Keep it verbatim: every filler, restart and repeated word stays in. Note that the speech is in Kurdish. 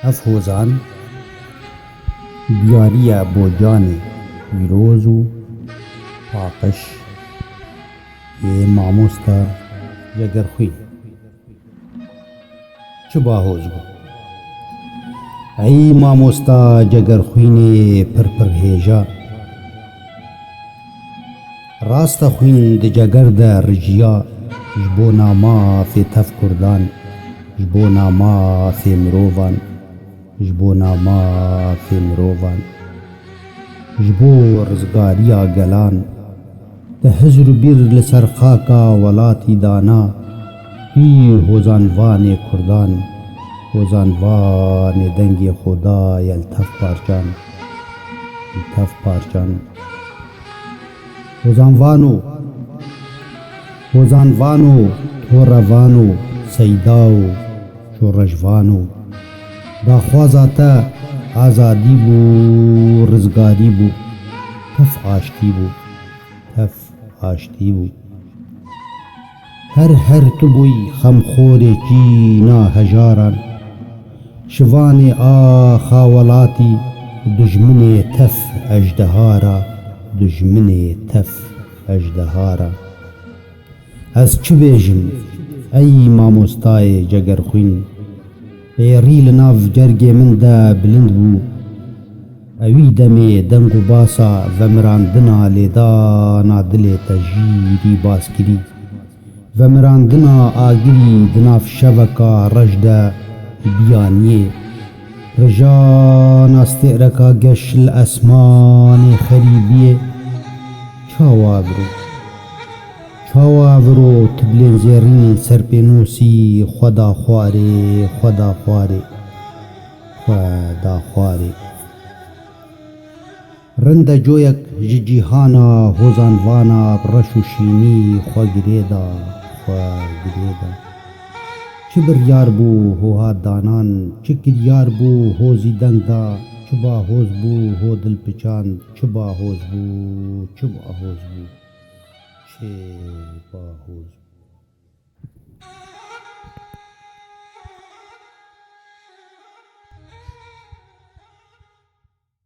Ev hozan diyariya bocanê pîroz û paqij yê mamosta Cegerxwîn. Çi bahoz bû. Ey mamosta Cegerxwînê pir pir hêja. Rasta xwîn di ceger de rijiya, ji bona mafê tev kurdan, ji bona mafê mirovan, ji bona mafê mirovan, ji bo rizgariya gelan. Te hizr û bîr li ser xaka welatî dana, tu yî hozanvanê kurdan, hozanvanê dengê xwe daye li tev parçan, li tev parçan. Hozanvano, hozanvano, torevano, seydao, şoreşvano, daxwaza te azadî bû, rizgarî bû, tev aştî bû, tev aştî bû. Her her tu bûyî xemxorê çîna hejaran. Şivanê axa welatî, dijminê tev ejdehara, dijminê tev ejdehara. Ez çi bêjim, ey mamostayê Cegerxwîn? Pêrî li nav cergê min de bilind bû. Ewî demê deng û basa vemirandina lêdana dilê te jîrî bas kirî. Vemirandina agirî di nav şeveka reş de biyaniyê. Rijana stêreka geş li esmanê xerîbiyê. Çawa viro? Çawa viro tiblên zêrîn serpênosî xwe da xwarê, xwe da xwarê, xwe da xwarê. Rinde coyek ji cîhana hozanvana bi reş û şînî xwe girê da, xwe girê da. Çi biryar bû ho hat danan, çi kiryar bû ho zî deng da, çi bahoz bû ho dil piçand, çi bahoz bû, çi bahoz bû, çi ba